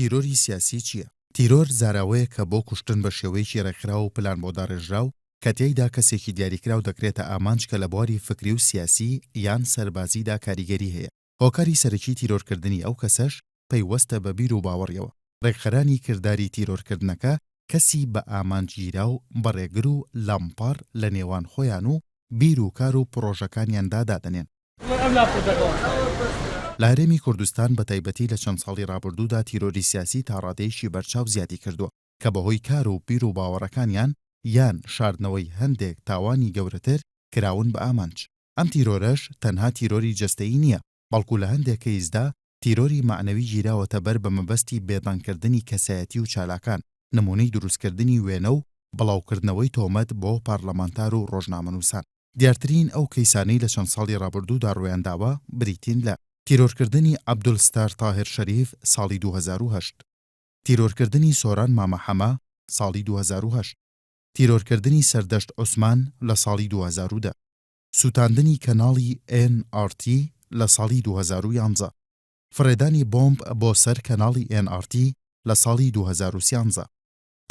تیرۆری سیاسی چییە؟ تیرۆر زاراوەیەکە بۆ کوشتن بە شێوەیەکی ڕێکخراو و پلان بۆ داڕێژراو کە تیایدا کەسێکی دیاریکراو دەکرێتە ئامانج کە لە بواری فکری و سیاسی یان سەربازیدا کاریگەری هەیە. هۆکاری سەرەکی تیرۆرکردنی ئەو کەسەش پەیوەستە بە بیر و باوەڕیەوە. ڕێکخەرانی کرداری تیرۆرکردنەکە کەسی بە ئامانج گیراو بە ڕێگر و لەمپەڕ لە نێوان خۆیان و بیر و کار و پڕۆژەکانیاندا دادەنێن. لە هەرێمی کوردستان بە تایبەتی لە چەند ساڵی ڕابردوودا تیرۆری سیاسی تا ڕادەیەکی بەرچاو زیادی کردووە کە بەهۆی کار و بیر و باوەڕەکانیان یان شاردنەوەی هەندێک تاوانی گەورەتر کراون بە ئامانج. ئەم تیرۆرەش تەنها تیرۆری جەستەیی نییە، بەڵکو لە هەندێک کەیسدا تیرۆری مەعنەوی گیراوەتە بەر بە مەبەستی بێدەنگکردنی کەسایەتی و چالاکان، نموونەی دروستکردنی وێنە و بڵاوکردنەوەی تۆمەت بۆ پارلەمانتار و ڕۆژنامەنووسان. دیارترین ئەو کەیسانەی لە چەند ساڵی ڕابردوودا ڕوویانداوە بریتین لە. تیرۆرکردنی عەبدولستار تاهیر شەریف ساڵی 2008. تیرۆرکردنی سۆران مامە حەمە ساڵی 2008. تیرۆرکردنی سەردەشت عوسمان لە ساڵی 2010. سووتاندنی کەناڵی ئێن ئاڕ تی لە ساڵی 2011. فڕێدانی بۆمب بۆ سەر کەناڵی ئێن ئاڕ تی لە ساڵی 2013.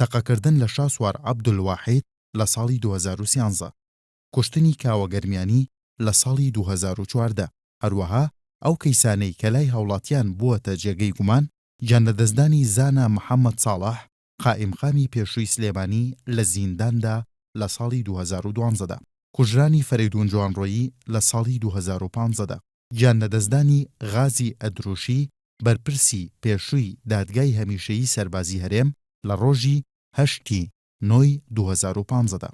تەقەکردن لە شاسوار عەبدولواحید لە ساڵی 2013. کوشتنی کاوە گەرمیانی لە ساڵی 2014، هەروەها ئەو کەیسانەی کە لای هاوڵاتیان بووەتە جێگەی گومان، گیانلەدەستدانی زانا محەمەد ساڵح، قائیمقامی پێشووی سلێمانی لە زینداندا لە ساڵی 2012 دا، کوژرانی فەرەیدوون جوانڕۆیی لە ساڵی 2015 دا، گیانلەدەستدانی غازی ئەدروشی بەرپرسی پێشووی دادگای هەمیشەیی سەربازی هەرێم لە ڕۆژی هەشتی نۆی 2015 دا.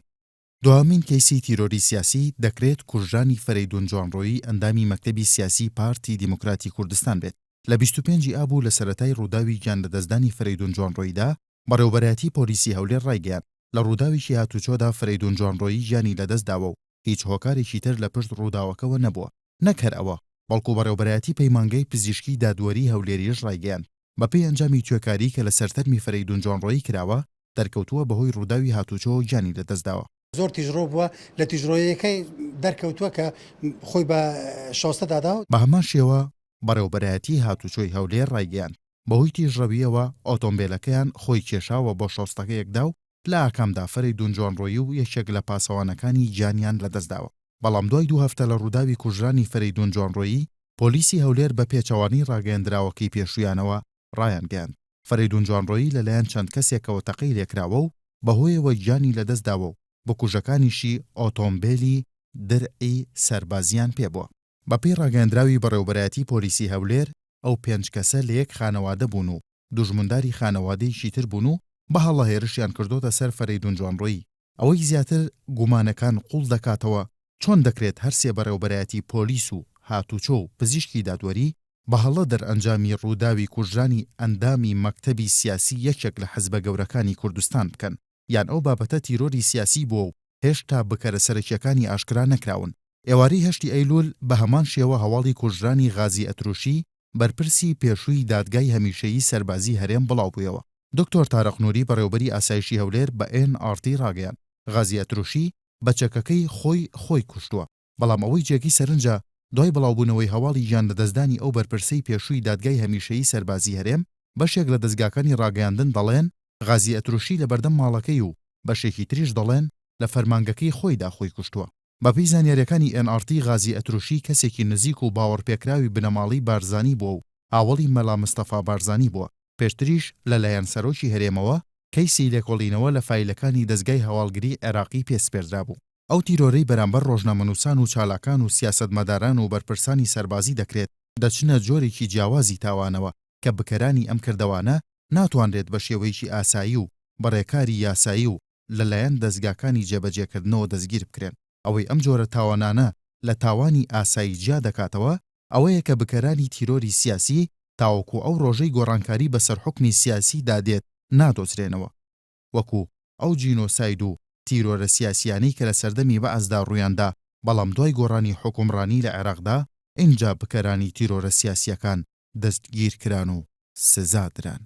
دواهەمین کەیسی تیرۆری سیاسی، دەکرێت کوژرانی فەرەیدون جوانڕۆیی ئەندامی مەکتەبی سیاسی پارتی دیموکراتی کوردستان بێت. لە 25 ی ئاب و لە سەرەتای ڕووداوی گیانلەدەستدانی فەرەیدون جوانڕۆییدا، بەڕێوەبەرایەتی پۆلیسی هەولێر ڕایگەیاند، لە ڕووداوێکی هاتوچۆدا فەرەیدون جوانڕۆیی گیانی لەدەستداوە و هیچ هۆکارێکی تر لە پشت ڕووداوەکەوە نەبووە. نەک هەر ئەوە، بەڵکو بەڕێوەبەرایەتی پەیمانگای پزیشکی دادوەری هەولێریش ڕایگەیاند، بەپێی ئەنجامی توێکاری کە لەسەر تەرمی فەرەیدون جوانڕۆیی کراوە، دەرکەوتووە بەهۆی ڕووداوی هاتوچۆ گیانی لەدەستداوە. زۆر تیژڕۆ بووە، لە تیژڕۆیەکەی دەرکەوتووە کە خۆی بە شۆستە داداوە. بە هەمان شێوە بەڕێوەبەرایەتیی هاتوچۆی هەولێر ڕایگەیاند، بەهۆی تیژڕەوییەوە ئۆتۆمبێلەکەیان خۆی کێشاوە بۆ شۆستەکەیەکدا و لە ئاکامدا فەرەیدون جوانڕۆیی و یەکێک لە پاسەوانەکانی گیانیان لەدەستداوە. بەڵام دوای دوو هەفتە لە ڕووداوی کوژرانی فەرەیدون جوانڕۆیی، پۆلیسی هەولێر بە پێچەوانەی ڕاگەیەندراوەکەی پێشوویانەوە ڕایانگەیاند، فەرەیدون جوانڕۆیی لەلایەن چەند کەسێکەوە تەقەی لێکراوە و بەهۆیەوە گیانی لەدەستداوە و بکوژەکانیشی ئۆتۆمبێلی درعی سەربازییان پێبووە. بەپێی ڕاگەیەندراوی بەڕێوەبەرایەتی پۆلیسی هەولێر، ئەو پێنج کەسە لە یەک خانەوادە بوون و دوژمنداری خانەوادەیەکی تر بوون و بە هەڵە هێرشیان کردۆتە سەر فەرەیدون جوانڕۆیی. ئەوەی زیاتر گومانەکان قووڵ دەکاتەوە، چۆن دەکرێت هەرسێ بەڕێوەبەرایەتی پۆلیس و هاتوچۆ و پزیشکی دادوەری بە هەڵە دەرئەنجامی ڕووداوی کوژرانی ئەندامی مەکتەبی سیاسی یەکێک لە حزبە گەورەکانی کوردستان بکەن؟ یان ئەو بابەتە تیرۆری سیاسی بووە و هێشتا بکەرە سەرەکییەکانی ئاشکرا نەکراون؟ ئێوارەی هەشتی ئەیلول بە هەمان شێوە هەواڵی کوژرانی غازی ئەتروشی بەرپرسی پێشووی دادگای هەمیشەیی سەربازی هەرێم بڵاوبوویەوە. دکتۆر تارق نوری بەڕێوبەری ئاسایشی هەولێر بە ئێن ئاڕ تی ڕاگەیاند، غازی ئەتروشی بە چەکەکەی خۆی خۆی کوشتووە، بەڵام ئەوەی جێگەی سەرنجە دوای بڵاوبوونەوەی هەواڵی گیانلەدەستدانی ئەو بەرپرسەی پێشووی دادگای هەمیشەیی سەربازی هەرێم، بەشێک لە دەزگاکانی ڕاگەیاندن دەڵێن غازی ئەتروشی لەبەردەم ماڵەکەی و بەشێکی تریش دەڵێن لە فەرمانگەکەی خۆیدا خۆی کوشتووە. بەپێی زانیارییەکانی ئێن ئاڕ تی غازی ئەتروشی کەسێکی نزیک و باوەڕپێکراوی بنەماڵەی بارزانی بووە و هاوەڵی مەلا مستەفا بارزانی بووە، پێشتریش لەلایەن سەرۆکی هەرێمەوە کەیسی لێکۆڵینەوە لە فایلەکانی دەزگای هەواڵگریی عێراقی پێ سپێردرابوو. ئەو تیرۆرەی بەرامبەر ڕۆژنامەنووسان و چالاکان و سیاسەتمەداران و بەرپرسانی سەربازی دەکرێت، دەچنە جۆرێکی جیاوازی تاوانەوە کە بکەرانی ئەم کردەوانە ناتوانرێت بە شێوەیەکی ئاسایی و بە ڕێکاری یاسایی و لەلایەن دەزگاکانی جێبەجێکردنەوە دەستگیر بکرێن. ئەوەی ئەم جۆرە تاوانانە لە تاوانی ئاسایی جیا دەکاتەوە ئەوەیە کە بکەرانی تیرۆری سیاسی تاوەکو ئەو ڕۆژەی گۆڕانکاری بەسەر حوکمی سیاسیدا دێت نادۆزرێنەوە. وەکو ئەو جینۆساید و تیرۆرە سیاسییانەی کە لە سەردەمی بەعسدا ڕوویاندا، بەڵام دوای گۆڕانی حوکمڕانی لە عێراقدا ئینجا بکەرانی تیرۆرە سیاسییەکان دەستگیرکران و سزا دران.